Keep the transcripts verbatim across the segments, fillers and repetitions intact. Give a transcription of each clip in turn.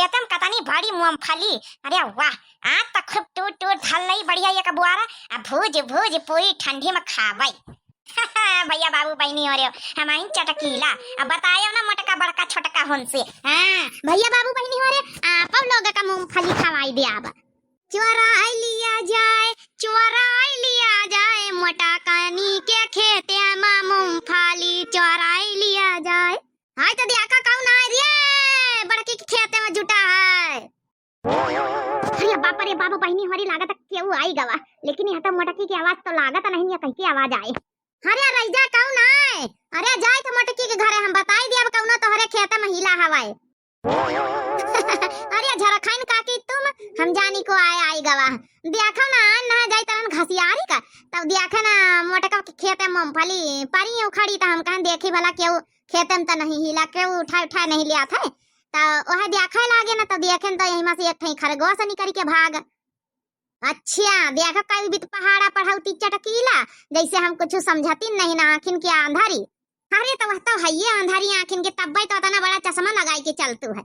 खेते में कतनी बड़ी मूंगफली। अरे वाह, आज त खूब टूट टूट धर लई बढ़िया एक बुआरा। आ भूज भूज पूरी ठंडी में खावई। भैया बाबू बहिनी हो रे, हमहिन चटकीला। अब बतायो ना मोटका बड़का छोटका होन से। हाँ, भैया बाबू बहिनी हो रे, आपो लोग का मूंगफली खवाई दे आब। चोराई लिया जाए, चोराई लिया जाए, मोटा कानी के खेते मा मूंगफली चोराई लिया जाए। हाय तो देखा कौन आए रे, बड़की के खेते में जुटा है। अरे बाप रे बाप, बहिनी हमारी लागत केहू आई गवा, लेकिन यहाँ तो मोटकी की आवाज तो लागत नहीं है, कहीं की आवाज आए। अरे रैजा कौन आए? अरे जाए तो मोटकी के घरे, हम बताई दिया अब कौनो तोहरे खेते में हिला हवाए। अरे झरखाइन काकी तुम, हम जानी को आए आई गवा। देखो ना, आन ना जाई तरन घसियारी का, तब देखे ना मोटका के खेते में मूंगफली परी उखड़ी, त हम कहन देखी भला केहू खेते में त नहीं हिला, केहू उठाए उठाए नहीं लिया था। त वह देखे लागे ना, त देखे न त यही मा से एक ठई खरगोश निकल के भाग। अच्छा, देखा कई बित पहाड़ा पढ़ौती चटकीला, जैसे हम कुछ समझती नहीं ना, आँखिन के आंधारी। अरे तो वह तो हइये आंधारी आँखिन के, तब्बे तो इतना बड़ा चश्मा लगाई के चलतू है।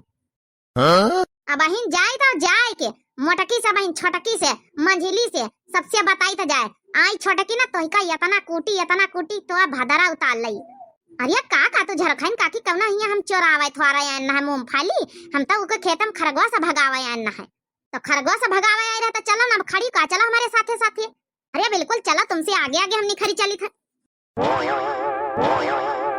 हाँ? अबहिन जाए तो जाए के, मोटकी से अबहिन छोटकी से, मंझिली से, सबसे बताई तो जाए। आई छोटकी ना तोहिका इतना कूटी, इतना कूटी तो अब भदरा उतार लई। अरे का का तू झरखाइन काकी कौना हिया हम चोरावे थोड़ा या ना मूंगफली, हम तो उके खेत में खरगोश भगावे या ना है। तो खरगोश भगावे आई रहे तो चलो ना, अब खड़ी का, चलो हमारे साथे साथे। अरे बिल्कुल चलो, तुमसे आगे आगे हम निखरी चली था।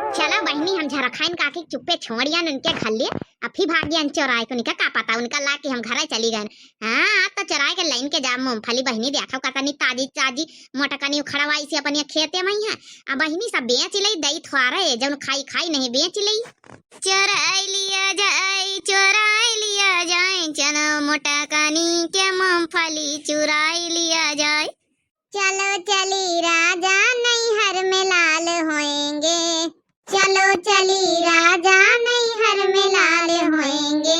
चलो बहिनी, हम झरखाइन काकी चुप्पे छोड़ियन उनके घर लिए, अब फिर भागियन चोराए के, उनका का पता, उनका ला कि हम घरे चली गए। हाँ, आज तो चोराए के लाइन के जा मूंगफली बहिनी, देखो कतनी ताजी ताजी मोटकनी उखड़वाई से अपने खेते में ही है। अब बहिनी सब बेच लई, दई थोड़े, जौन खाई खाई नहीं बेच लई। चोराई लिया जाए, चोराई लिया जाए, चलो मोटकनी के मूंगफली चुराई लिया जाए। चलो चली राजा नैहर में लाल होएंगे, चलो चली राजा नैहर में लाल होएंगे।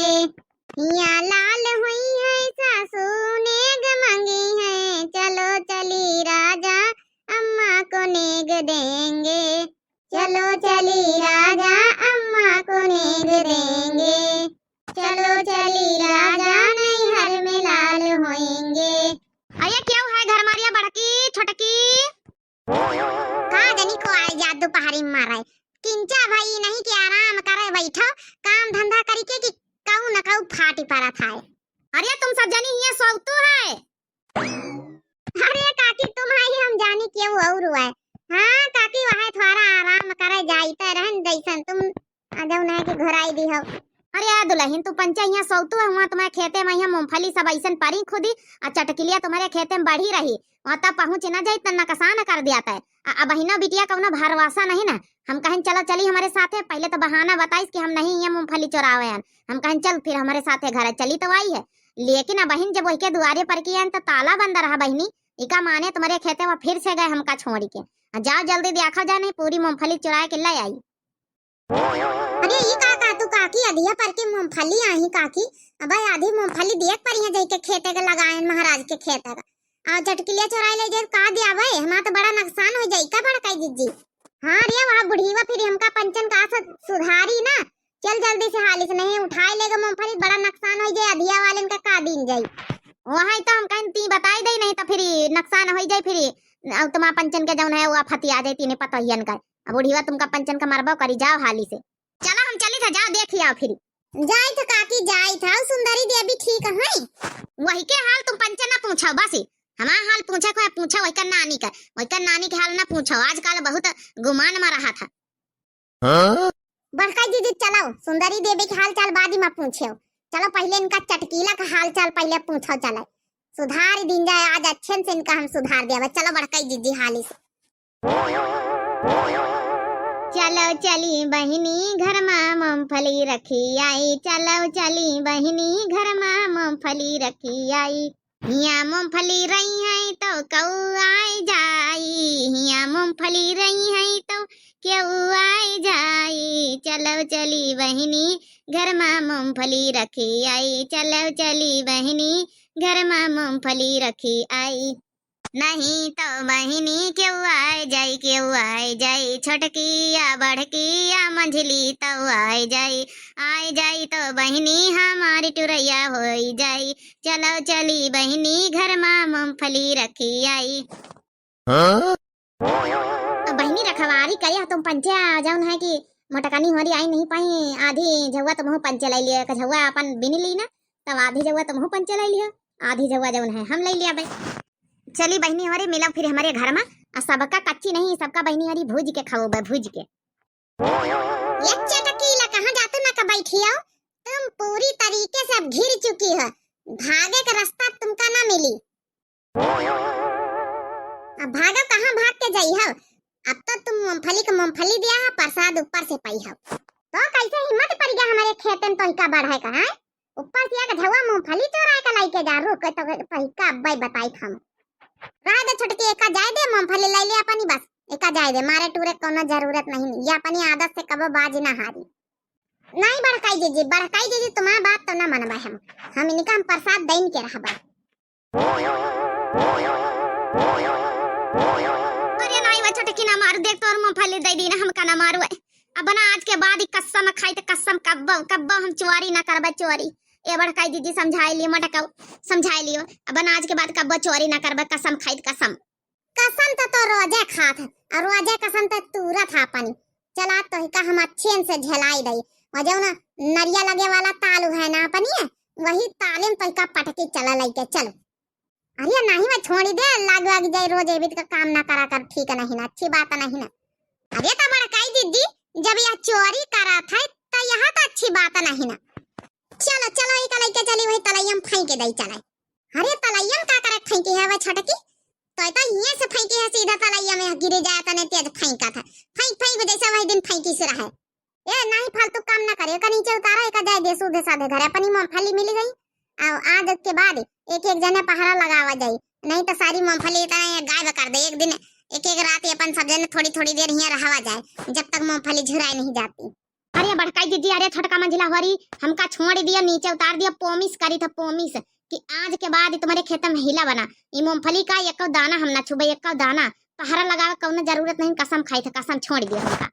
हिया लाल हुई है सासू नेग मंगी है, चलो चली राजा अम्मा को नेग देंगे। चलो चली राजा अम्मा को नेग देंगे, चलो चली राजा नैहर में लाल होएंगे। अरे क्यों है घर मारिया बड़की छोटकी? का जनी को आई जात दोपहरी में मारे। किंचा भाई नहीं कि आराम करे बैठो, काम धंधा करी के कि कहू न कहू फाटी पड़त है। अरे तुम सब जनी हिया सोवतू है। अरे काकी तुम आई हम जानी केहू और हुआ है। हाँ काकी वह थोड़ा आराम करे जाइत रहन जैसन तुम आ जौन है कि घोराई दी हो। अरे आ दुलहिन, तू पंचा हियाँ सौतू है, हुआँ तुम्हरे खेते में हियाँ मूंगफली सब अइसन परी खुदी, आ चटकिलिया तुम्हरे खेते में बढ़ी रही, हुआँ तब पहुँच न जाई त नकसान कर दिया तै। आ अबहिनो बिटिया कउनो भरवासा नहीं ना, हम कहन चलो चली हमरे साथे, पहिले त बहाना बताइस कि हम नहीं हियाँ मूंगफली चोरावे आन, हम कहन चल फिर हमरे साथे घरे चली तो आई है, लेकिन अबहिन जब वही के दुआरे पर की आन त ताला बंद रहा बहिनी, इका माने तुम्हरे खेते में फिर से गए हमका छोड़ी के, आ जाओ जल्दी देखा जाए नहीं पूरी मूंगफली चुराए के ले आई। अरे ई का, का तू काकी अधिया पर के मूंगफली आही काकी, अबे आधी मूंगफली दियत पर यहाँ जाइके खेते के लगायन महाराज के खेते का। आ चटकिलिया चोराई ले जाए का दिया बे, हमार तो बड़ा नुकसान हो जाई का बड़काई जीजी। हाँ रे वह बुढ़ीवा फिर हमका पंचन का से सुधारी ना, चल जल्दी से हाली से नहीं उठाए लेगा मूंगफली, बड़ा नुकसान हो जाए अधिया वाले का, का दिन जाई। वहाँ तो हम कहीं ती बताई दे नहीं तो फिर नुकसान हो जाए फिर, और तुम्हारा पंचन के जौन है वो फतिया जाए तीने पतोहियन का। अब बुढ़िया तुमका पंचन का मरबो करी, जाओ हाली से। चला हम चली था, जाओ देखी आओ फिर। जाई था काकी, जाई था, सुंदरी देवी ठीक है? वही के हाल तुम पंचन ना पूछो, बस हमार हाल पूछे को है, पूछो वही का नानी का, वही का नानी के हाल ना पूछो, आजकल बहुत गुमान में रहा था। हाँ? बड़का जीजी चलो, सुंदरी देवी के हाल चाल बाद में पूछो, चलो पहले इनका चटकीला का हाल चाल पहले पूछो, चलो सुधार दिन जाए, आज अच्छे से इनका हम सुधार देवे, चलो बड़का जीजी हाली से। चलो चली बहिनी घर मा मूंगफली रखी आई, चलो चली बहिनी घर मा मूंगफली रखी आई। हिया मूंगफली रही है तो कऊ आए जाई, हिया मूंगफली रही है तो केऊ आए जाई। चलो चली बहिनी घर मा मूंगफली रखी आई, चलो चली बहिनी घर मा मूंगफली रखी आई। नहीं तो बहिनी केहू आइ जाई, केहू आइ जाई, छोटकी या बड़की या मंझली तो आइ जाई, आइ जाई तो बहिनी हमारी टुरैया होइ जाई। चलो चली बहिनी घर मा मूंगफली रखी आई। हाँ? तो बहिनी रखवारी करे ह तुम पंचे, जौन है कि मोटकनी होरी आई नहीं पाई, आधी झउआ तुमहू पंचे लइ लियो, एक झउआ अपन बिन ली ना, तब आधी झउआ तुमहू पंचे लइ लियो, आधी झउआ जौन है हम लइ लिया बे। चली बहिनी होरी मिलब फिर हमरे घर मा, आ सबका कच्ची नहीं, सबका बहिनी होरी भूज के खाओ बे, भूज के। ये चटकीला कहाँ जातू ना का बैठी हो? तुम पूरी तरीके से अब घिर चुकी हो, भागे का रास्ता तुमका ना मिली। अब भागो कहाँ भाग के जाई हो? अब तो तुम मूंगफली के मूंगफली दिया है, प्रसाद ऊपर से पाई हो। तो कैसे हिम्मत पड़ गया हमारे खेते में तोहिका बढ़े का, हैं? ऊपर से एक झउआ मूंगफली चोराए का लाइके जा, रुक तो तोहिका अब्बे बताई हम। रह दे छोटकी, एका जाए दे, मूंगफली लइ ले अपनी बस, एका जाए दे, मारे टूरे कोनो जरूरत नहीं, ये अपनी आदत से कबो बाज ना हारी। नहीं बड़काई जीजी, बड़काई जीजी तुम्हार बात तो ना मनबा हम, हम इनका हम प्रसाद दइन के रहबा। अरे नाई बा छोटकी ना मारू, देख तोर मूंगफली दइ दी ना, हमका ना मारू। अब ना आज के बाद ई कसम खाई त कसम, कब्बो, कब्बो हम चोरी ना करबे चोरी। ए बड़काई जीजी समझाइ लियो, मटकाऊ समझाइ लियो। अब ना आज के बाद कब्बो चोरी ना करबे, कसम खाई त कसम। कसम त तो रोजे खात है, और रोजे कसम त तूरत है अपनी। चला तोहिका हम अच्छे से झेलाई दई। और जौन नरिया लगे वाला तालू है ना अपनी, वही ताले में तोहिका पटकी चला लइके चलो। अरे नहीं मैं छोड़ी दे, लाग वाग जाए, रोज एबित का काम ना करा कर, ठीक नहीं ना, अच्छी बात नहीं ना। अरे तो बड़काई दीदी, जब यह चोरी करा था तो यह तो अच्छी बात नहीं ना। चलो चलो, इका लइके चली वही तलैया में फेंक दई चले। अरे तलैया में का करे फेंकी है वह छोटकी? तो तो ये से फेंकी है सीधा तलैया में, गिरी जाए तने तेज फेंका था, फेंक फेंक जैसे वही दिन फेंकी से रहे। ए, नहीं फालतू काम ना करे, एका नीचे उतारा, एका जाए दे, सूधे साधे घरे अपनी मूंगफली मिल गई। अब आज के बाद एक एक जने पहरा लगावा जाई, नहीं तो सारी मूंगफली इतना ये गायब कर दे। एक दिन एक एक रात ये अपन सब जने थोड़ी थोड़ी देर हियां रहावा जाए, जब तक मूंगफली झुराई नहीं जाती। अरे बड़काई दीदी, अरे छोटका मंझिला होरी, हमका छोड़ दिया, नीचे उतार दिया, पोमिस करी था पोमिस कि आज के बाद तुम्हारे खेत में हिला बना, ये मूंगफली का एको दाना हम ना छुबे, एको दाना। पहरा लगावे कौनो जरूरत नहीं, कसम खाई था, कसम छोड़ दिया हमका।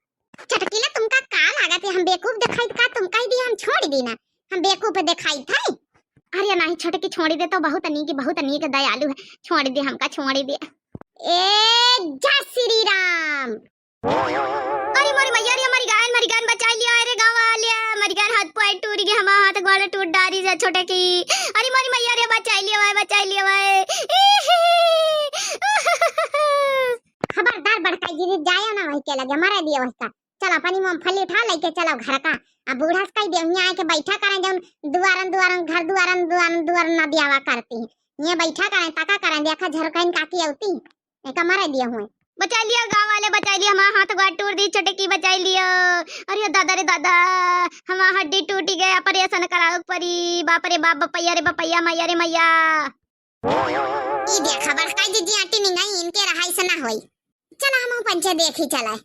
चटकीला, तुमका का लागत है, हम बेवकूफ देखाइत का? तुम कह दिए हम छोड़ दी ना, हम बेवकूफ देखाइत है? अरे नहीं छोटकी, छोड़ दे तो बहुत नीक, बहुत नीक दयालु है, छोड़ दे हमका, छोड़ दे। ए जय श्री राम। अरे मोरी मैया रे, मरी गायन, मरी गायन बचाई लिया, अरे गाँव वाले, मरी गायन हाथ पैर टूट गए, हमारा हाथ गोड़ टूट डारी से छोटकी। अरे मोरी मैया रे, बचाई लिया भाई, बचाई लिया भाई। खबरदार बड़काई दीदी, जायो ना वही के लगे, मरे दियो वही का। चल अपनी मूंगफली उठा लेके चलो घर का। अब बूढ़ा से कह दे, हियां आके बैठा करें, जौन दुआरन दुआरन, घर दुआरन दुआरन, दुआरन ना दियावा करती। ये बैठा करें, तका करें, देखा झरकैन काकी औती, एका मरे दिए हुए। बचाई लियो गाँव वाले, बचाई लियो, हमारा हाथ गोड़ टूट दी, छोटकी बचाई लियो। अरे दादा रे दादा, हमारा हड्डी टूटी गए, ऑपरेशन करावे परी। बाप रे बाप, बपैया रे बपैया, मैया रे मैया। ई देखा बड़काई दीदी आटी निंगाई, इनके रहाई से ना होई। चला हम पंचे देखी चला।